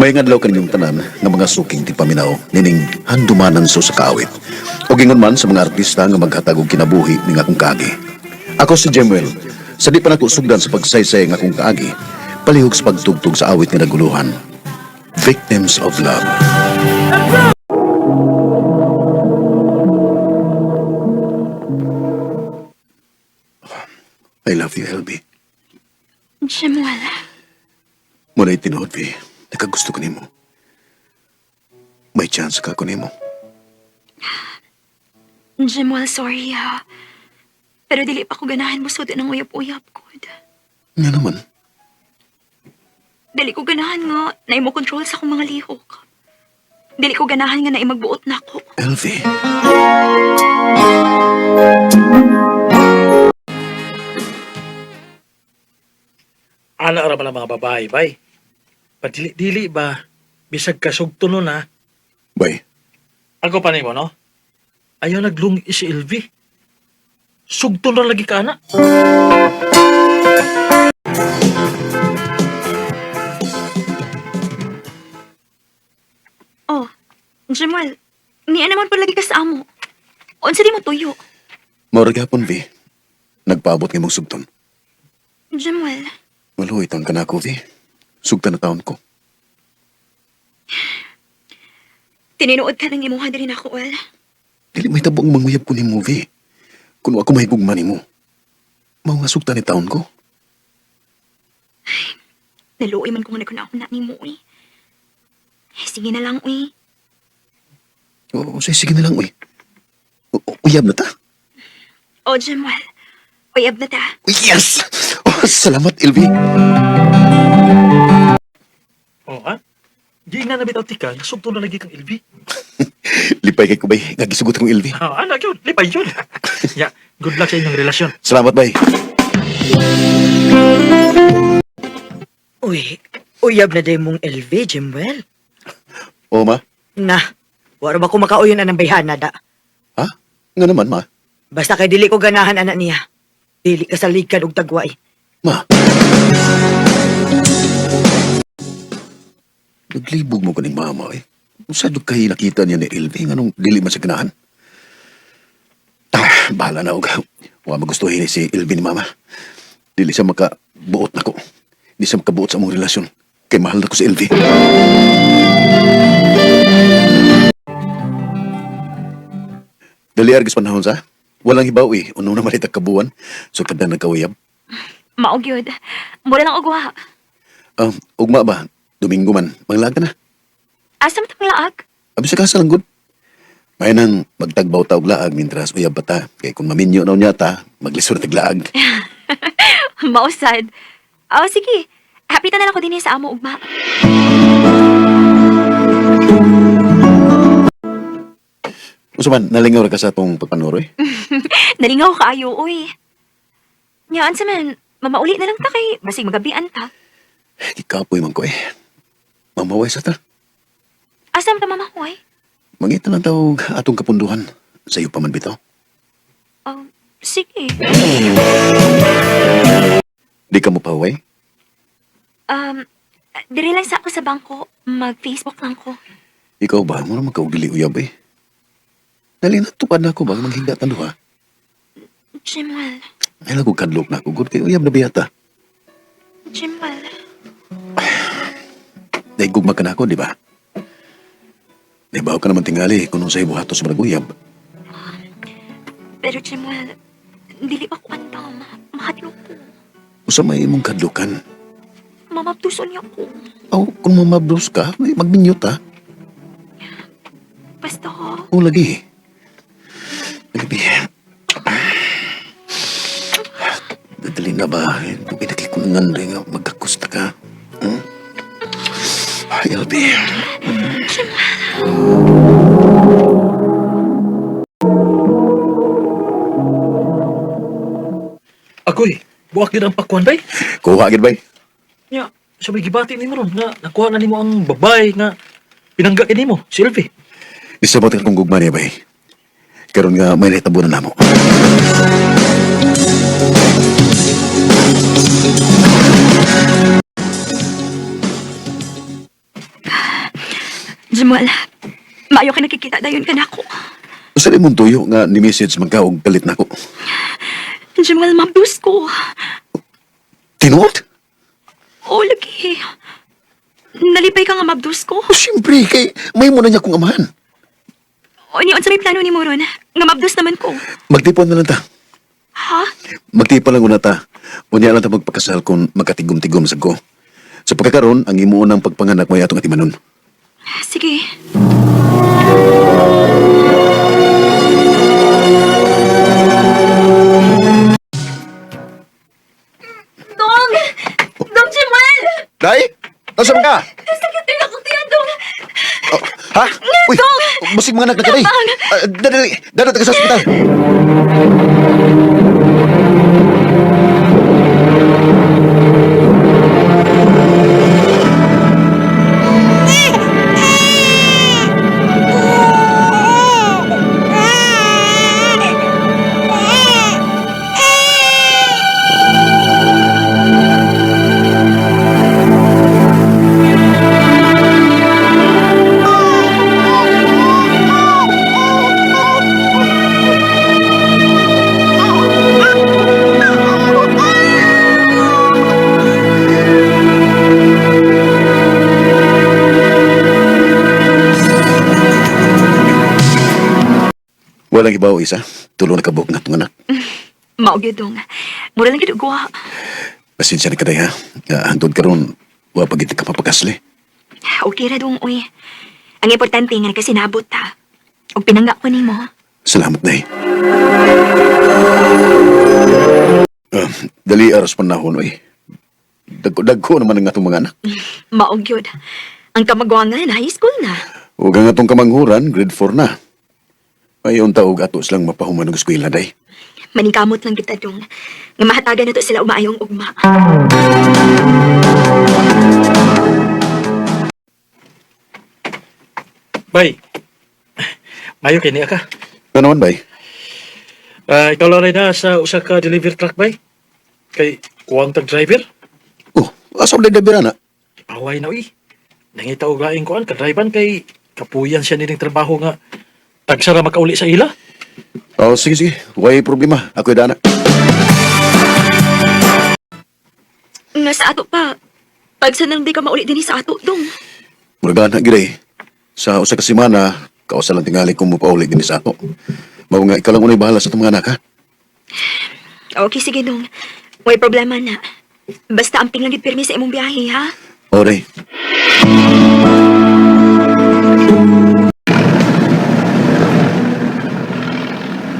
May ngadlaw kaninyong tanan nga mga suking tipaminaw nining handumanan so sa kaawit. O gingon man sa mga artista nga maghatag og kinabuhi ning akong kaagi. Ako si Jemuel. Sa di pa nako sugdan sa pagsaysay ng akong kaagi, palihog sa pagtugtog sa awit nga naguluhan. Victims of Love. I love you, LB. Jemuel, Muna tinuod, V. Nakagusto ko nimo. May chance ka ko nimo. Jemuel, sorry ha. Pero dili pa ko ganahan mo sud ng uyap-uyap ko. Nga naman. Dili ko ganahan nga na imo control sa akong mga lihok. Dili ko ganahan nga na imagbuot na ko. LV. Ana ra man ang mga babae, bay. Padili-dili ba? Bisag kasugto nun, ha? Bay, Ako pa nimo, no? Ayaw naglungi si LV. Sugto na lagi ka, ana. Oh, Jemuel, niya naman palagi ka sa amo. Unsa di mo tuyo? maura gyapon, V. Nagpaabot nga mong sugton. Jemuel, Maluoy taon ka na ako, V. Sugtan na taon ko. tinuod ka ng imuha diri nako, well. Dili may tabo ang manguyab ko nimo, V. Kung ako mahigugma nimo. Mao nga sugtan ni taon ko. Naluoy man ko nga nagkuna na nimo, uy. Eh, sige na lang, uy. Oo, sige, sige na lang, uy. Uyab na ta. Oh, Jemuel, uyab na ta. Uy, yes! Oh, salamat, LV. Oh, ha? Di nga na bitaw tika, sugto na lagi kang LV. Lipay kay ko, bay. Nga gisugot akong LV. Ah, ana yun, lipay yun. Ya, good luck sa inyong relasyon. Salamat, bay. Uy, uyab na day mong LV, Jimwell. Oo, ma. Na, waro ba ko makauyon anang bayhana da? Ha? Nga naman, ma. Basta kay dili ko ganahan anak niya. Dili ka saligan og tagway. Ma. Naglibog mo kaning mama eh. Usa jud kay nakita niya ni LV nganong dili man siya ganahan. Ah, bahala na og. Wa magustuhin ni si LV ni mama. Dili siya makabuot nako. Di siya makabuot sa among relasyon. Kay mahal na ko si LV. Dali argis panahon sa. Walang hibaw eh. Uno na malit ang kabuan. So kada nagkawiyab. Mao gyud. Mura lang og wa. Ugma ba? Domingo man. Manglaag ka na. Asa man ta laag? Abi sa kasa lang gud. May nang magtagbaw ta og laag mintras uyab pa ta. Kay kung maminyo na unya ta, maglisod tag laag. Mao sad. Oh, sige. Happy ta na lang ko dinhi sa amo ugma. Unsa man nalingaw ra ka sa atong pagpanuroy? Nalingaw kaayo, uy. Nya unsa man, mamauli na lang ta kay basig magabian ta. Gikapoy man ko eh. Mamaway sa ta. Asa man ta mamahuay? Mangita lang ta og atong kapunduhan. Sa iyo pa man bitaw. Oh, sige. Di ka mo pahuway? Um, diri lang sa ako sa bangko. Mag-Facebook lang ko. Ikaw ba? Mura man ka og dili uyab eh. Dali na tupad na ako ba manghigda ta duha. Jimwell. Ay lang kog kadlok na ako gud kay uyab na biyata. Jimwell. Naigugma ka na ako, di ba? Nahibaw ka naman tingali kung nung sa buhatos sa mga uyab. Pero Jimwell, dili pa ko andam. Mahadlok ko. Usa may imong kadlukan. Mamabduson niya ko. Aw, kung mamabdos ka, may magminyo ta. Basta, O lagi. Lagi. Dadali na ba? Dugay nakikungan rin nga magkakusta ka. Hmm? Ay, LB. Agoy, buwak din ang pakwan, bay. Kuha agad, bay. Nya, sa may gibati nimo ron nga nakuha na nimo ang babae nga pinangga kay nimo, si LV. Isabot ka kung gugma niya, bay. Karon nga may nahitabo na namo. Jamal, maayo ka nakikita dayon ka nako. Sa imong tuyo nga ni message man ka og galit nako. Jamal, mabdus ko. Tinuod? O, lagi. Nalipay ka nga mabdus ko. O siyempre, kay may mo na niya kong amahan. O, ni unsa may plano ni Moron? Nga mabdus naman ko. Magtipon na lang ta. Ha? Magtipon lang una ta. Unya lang ta magpakasal kung magkatigom-tigom sa ko. Sa pagkakaroon, ang imo unang pagpanganak mo ay atong atimanon. Sige. Dong! Dong Jamal! Day! Nasaan ka? Sakit din ako tiyan, Dong! Oh, ha? Uy, Dong! basig mga anak na ka, day. Tabang! Ah, dali, dali, dali, sa ospital. Walang ibaw, isa. Tulo na kabuk na itong anak. Mao gyud, Dong. Mura lang gyud og guwa. Pasensya na ka, day, ha? Hantod karon, wa pa gid ka mapakasli. Okay ra, Dong, uy. Ang importante nga nagkasinabot ta. Og pinangga ko nimo. Salamat, day. Ah, dali aras panahon, oy. Dagko-dagko naman ang atong mga anak. Mao gyud. Ang kamagwangan high school na. Ug ang atong kamanghuran, grade 4 na. Ayon ta og ato silang mapahuman og eskwela, day. Maningkamot lang kita, Dong. Nga mahatagan na to sila umaayong ugma. Bay. Mayo kay niya ka. Ano naman, bay? Ah, ikaw lang na sa usa ka delivery truck bay. Kay kuwang tag driver. Oh, asa man day na? Away na uy. Nangita og laing kuan ka driver kay kapuyan siya nining trabaho nga tagsara makauli sa ila. Oh, sige, sige. Way problema. Ako'y dana. Nga sa ato pa. Pagsanang di ka mauli din sa ato, Dong. Murag na gid eh. Sa usa ka semana, kausa lang tingali kung mopauli dinhi sa ato. Mao nga ikaw lang unay bahala sa atong mga anak, ha? Okay, sige, Dong. May problema na. Basta amping lang gid pirmi sa imong biyahe, ha? O, day.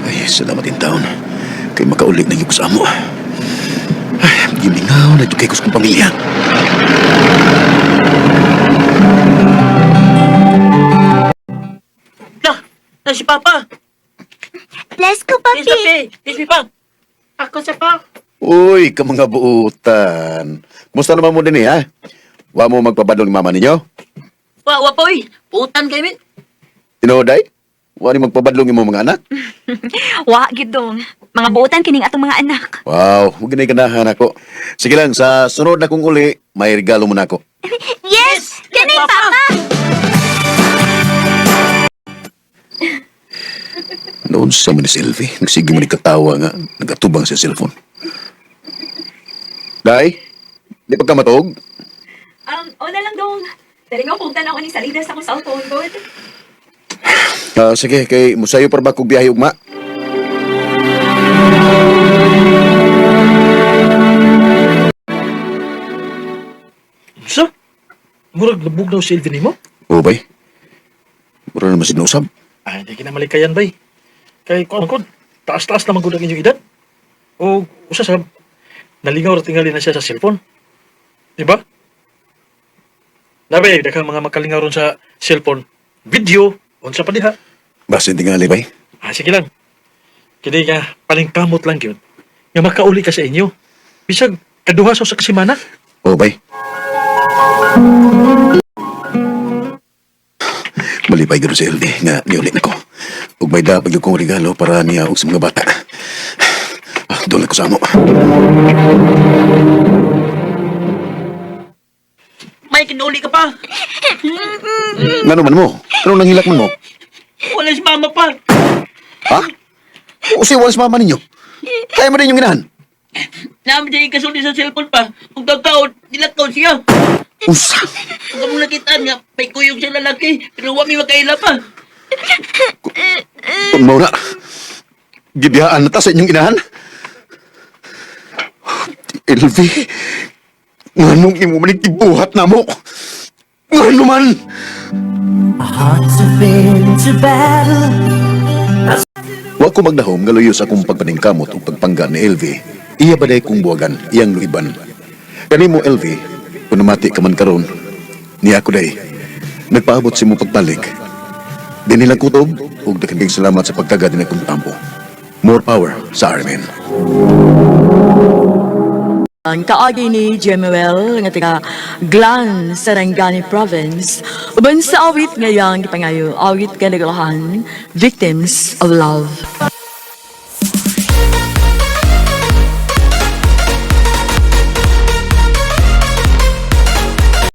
Ay, salamat in town. Kay makauli na yung sa amo. Ay, gimingaw na ito kay kong pamilya. La, na si Papa. Let's go, Please, papi. papi. Please, pa. Ako sa pa. Uy, ka mga buutan. Kumusta naman mo din eh, ha? Wa mo magpabadol ni mama ninyo? Wa, wa pa, uy. Putan kay min. Tinoday? Wa ni magpabadlong imong mga anak? Wa, gid, Dong. Mga buotan kining atong mga anak. Wow, huwag na ganahan ako. Sige lang, sa sunod na kong uli, may regalo mo na ako. Yes! Ganun, Papa! Noon sa man ni Sylvie, nagsige mo ni katawa nga, nagatubang sa cellphone. Day, di pa ka matuog? O na lang, Dong. Dali nga, kung tanaw ni salida sa akong cellphone, good. Ah, sige, kay musayo para ba kog biyahe ugma? Sa? Murag nabugnaw si Elvin nimo? Oo, bay. Mura naman sinusab. Ay, hindi kinamalikayan bay. Kay kuan ko, taas-taas naman gud ang inyong edad. O usa sa nalingaw ra tingali na siya sa cellphone. Di ba? Nabay, daghang mga makalingaw ron sa cellphone. Video, unsa pa diha. Basin tingali, bay. Ah, sige lang. Kini nga, palingkamot lang yun. Nga makauli ka sa inyo. Bisag, kaduha sa usa ka semana. Oo, bay. Malipay gud si LD nga niuli na ko. Ug may dapat gyud kong regalo para niya ug sa mga bata. Ah, doon ko sa amo. May kinuli ka pa. Ngano man mo? Anong nanghilak man mo? Wala si mama pa. Ha? O si wala sa mama ninyo? Kaya mo din yung inahan? Namin siya ikasulti sa cellphone pa. Kung taon, nilakaw siya. Usa! Kung kamong nakita niya, may kuyog siya lalaki. Pero wa mi makaila pa. Kung mao na, gibiyaan na ta sa inyong inahan? LV, nganong imo man gibuhat na mo? Ngano man? Wa ko magdahom nga luyo sa akong pagpaningkamot ug pagpangga ni LV. Iya ba day kong buwagan, iyang luiban. Kanimo LV, kung namati ka man karon, niya ako day. Nagpaabot si mo pagbalik. Dinhi lang kutob ug daghang salamat sa pagtaga din akong tampo. More power sa RMN. Ang kaagi ni Jemuel nga taga Glan, Sarangani Province. Uban sa awit ngayang gipangayo, awit kanaglahan, Victims of Love.